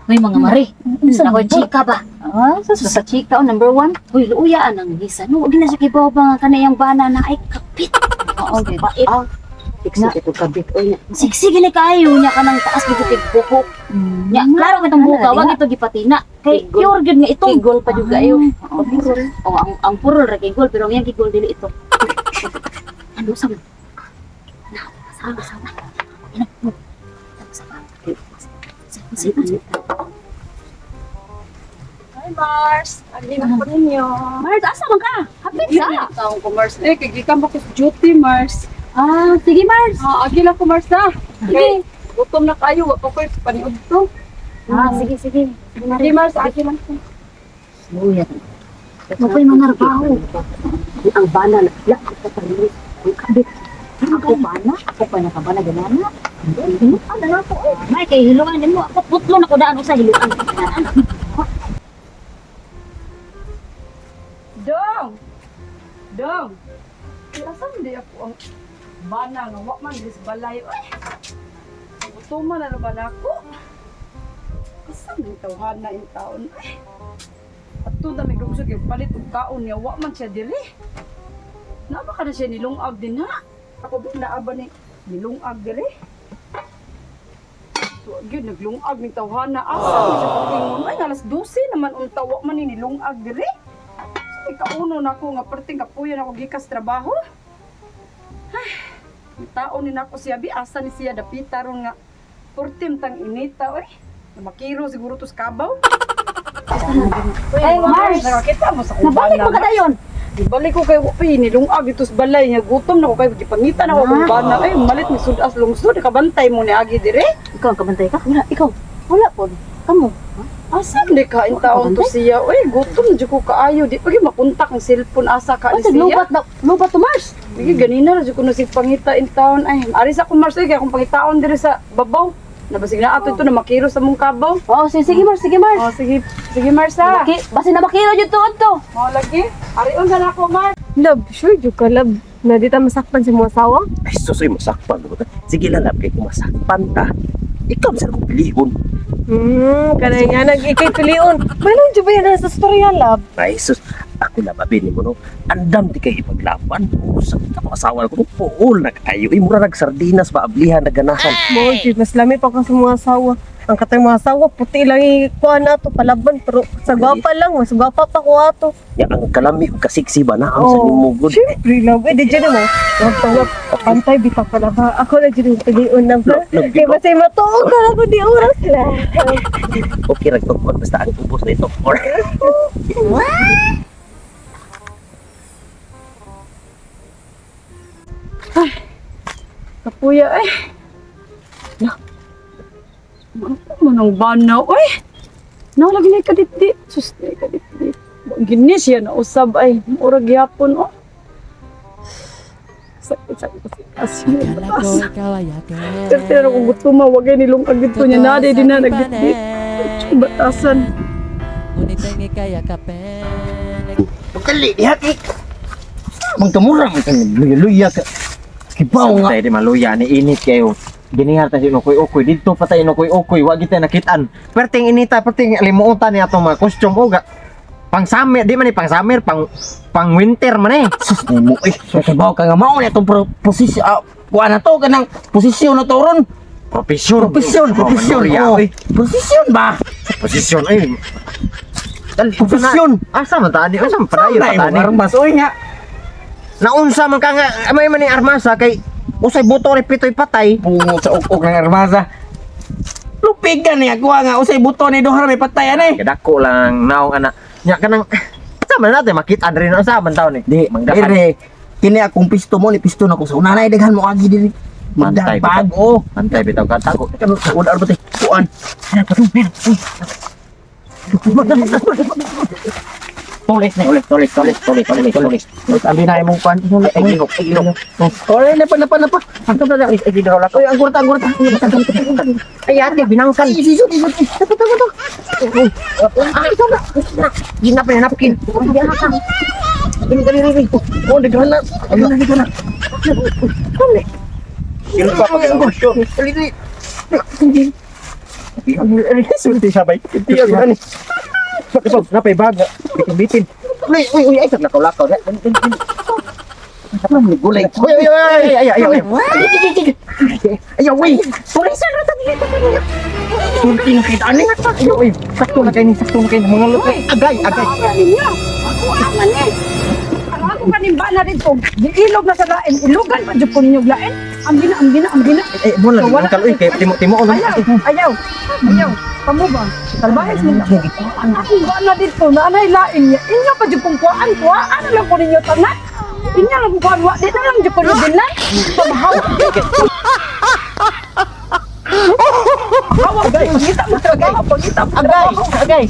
Uy, mga mare. Unsa Ako chika ba? Ah, sa chika oh, number one. Uy, luuyaan ang hisa. No, di na siya kibaw ba nga kanayang bana na ay kapit. Oo, gid. Pait. Ah, Na. Siksik ito kabit oy. Sigsig ni kaayo nya kanang taas gid tig buhok. Nya, klaro kitong Ano, buka, wag diha? ito gipatina. Kay Kigol. pure gyud nga itong. Kigol pa jud kayo. Oh, purol. Oh, ang purol ra kigol, pero ang iyang kigol dili ito. Ano sa man? Na, sama sama. Ano? Sama. Sama. Hi, Mars. Agi na po ninyo. Mars, asa man ka? Hapit sa. Taong ko, Mars. Eh, kay gikan ba ko sa duty, Mars? Ah, sige Mars. Ah, agi lang ko, Mars, na. Sige. Gutom na kayo. Wa pa ko'y paniod to. Ah, sige sige. Sige, Mars. Agi lang ko. Luya. Mapoy mga narbaho. Ang bana na, la, kapatid. Ang kabit. Ako bana? Ako pa nakabana ganana. Ano na ako? May kay hiluan nimo. Ako putlo na ko daan usa hiluan. Dong! Dong! Asan di ako ang bana nga wa man dis balay. Oy! Gutom na na ba na ako? Asan ang tawhan na in taon? Ay! Ato na may lungsod yung palit og kaon niya wa man siya diri. Naa ba ka na siya nilungag din ha? Ako ba naa ba ni nilungag diri? So, gyud naglungag ning tawhana. Asa man siya patingon? Ay, alas 12 naman unta wa man ni nilungag diri. Ikauno na ako nga perting kapuyan ako gikas trabaho. Ay, tao ni nako siya bi asa ni siya dapita ron nga pertim tang inita oy. Makiro siguro to sa kabaw. Ay, Mars. Nakakita mo sa Nabalik mo kubana. ka dayon. Balik ko kay Upi, nilungag dito sa balay niya. Gutom na ko kay gipangita na ko Ah. kung bana. Ay, malit ni sudas lungsod kabantay mo ni agi dire. Ikaw ang kabantay ka? Wala, ikaw. Wala po. Kamo. Asa di ka in taon to siya. Oy, gutom na jud ko kaayo. Di pa gyud makontak ang cellphone asa ka ni Kasi siya. lubat na, lubat to Mars. Sige, ganina ra jud ko na sig pangita in town. Ay, ari sa akong Mars, oy, kay akong pangitaon diri sa babaw. Nabasig na ato ito na makiro sa mong kabaw. Oh, sige, sige Mars, sige Mars. Oh, sige, sige Mars ha. Maki, basi na makiro jud tuod to. Mao lagi. Ari unsa na ako Mars. Love, sure jud ka, love. Na di ta masakpan si mga asawa. Ay, susoy, masakpan. Sige lang, lab, kay kung masakpan ta, ikaw sa akong pilihon. Kanay nga nag-ikay pilion. Mayroon jud ba yan sa storya, love? Ay, sus, ako na babi ni mo, no? Andam di kay ipaglaban. Sa kita asawa ko, puol na kayo. Ay, mura nag-sardinas, maablihan, naganahan. Mo jud mas lami pa ka sa mga asawa. Ang katay mga asawa, puti lang ikuha na to palaban pero sa gwapa lang, mas gwapa pa ko ato. Ya, ang kalami, ug kasiksi ba na? Ang sa Oh, nimo, good. Siyempre, love. Eh, di dyan mo. Wag tawag. Pantay, bitaw pala ba? Ako na dyan yung pilion na ba? Love, Kaya basta matuog ka lang kung di oras lang. Okay, ragtugkod. Basta ang ubos na ito. Or, Kapuya eh. La. Ano man ang banaw oy. Naw lagi na kaditdi. Sus na kaditdi. Gini siya na usab ay mura gyapon oh. Sakit sakit kasi batas. Tertero ko gutom wagay nilungag dito niya na di na nagditdit. Batasan. Ngunit ang ikay yakapin. Pagkali, diha kay. Mang kamura man kang luya-luya ka. Kibaw nga. Tayo di maluya ni init kayo. Ginihar tayo inukoy-ukoy. Dito pa tayo inukoy-ukoy. Wag kita nakitaan. Perting inita, perting limuutan ni atong mga costume oga. Pang summer, di man ni pang summer, pang pang winter man eh. Sus nimo eh. Kibaw ka nga mao ni atong posisyon. Ah, kuan na to kanang posisyon na to ron. Profesyon. Profesyon, profesyon. Oh, maluya, Oh. oy. Posisyon ba? Posisyon ay. Profesyon. Asa man tani? Asa man padayon Saan na pa tani? imong armas oy nga. Naunsa man ka nga amay man ni armasa kay usay buto ni pitoy patay. Bungo sa uk-uk ng armasa. Lupig ka niya kuha nga usay buto ni duha ra may patay ani. Kadako lang naong ana. Nya kanang sa man natin makita rin unsa man taon ni. Di, Manggahan. dire. Kini akong pisto mo ni pisto na ko sa una na daghan mo agi diri. Pantay, Magdang bago. Antay bitaw ka tago. Wala ba tay? Kuan. Tulis na, tulis, tulis, tulis, tulis, tulis, tulis. Ambi na imong kuan. Ay, gilok, ay, gilok. Oy, napa, napa, napa. Ang na, ay, gilok lang. Oy, ang gurta, ang gurta. Ay ate binangkan. Ay, sisod, sisod. Tapo, tapo, tapo. Ah, ikaw na. Ginap na napkin. Dali, dali, dali. Oh, daghan na. Daghan na, daghan na. Sino pa pag Dali, dali. Sulti siya bay. Sulti siya ani. Bakit napay bag nga. Bitin-bitin. Uy, uy, uy, ay lakaw-lakaw. Gulay. Uy, uy, uy, ay, ay, ay, ay. Ay, uy. Tulisan ra tadi. Sulti na kita ani. Ay, uy. Sakto na kay ni, sakto na kay ni. Mga lutoy. Agay, agay. Ako ninyo. Ako aman eh. Ang ako kaning bana dito, giilog na sa lain, ilugan pa jud ko ninyo og lain. Ang gina, ang gina, ang gina. Eh, mo lang ang kaloy kay timo-timo oh. Ayaw, ayaw, ayaw. Kamo ba? Salbahes mo. Ang akong bana dito, na anay lain niya. Inyo pa jud kong kuhaan, kuhaan na lang ko ninyo tanan. Inyo lang kong kuhaan, wa di na lang jud ko ninyo dinlan. Pamahawa. Hawa, pangita mo trabaho, pangita mo Agay, trabaho. agay.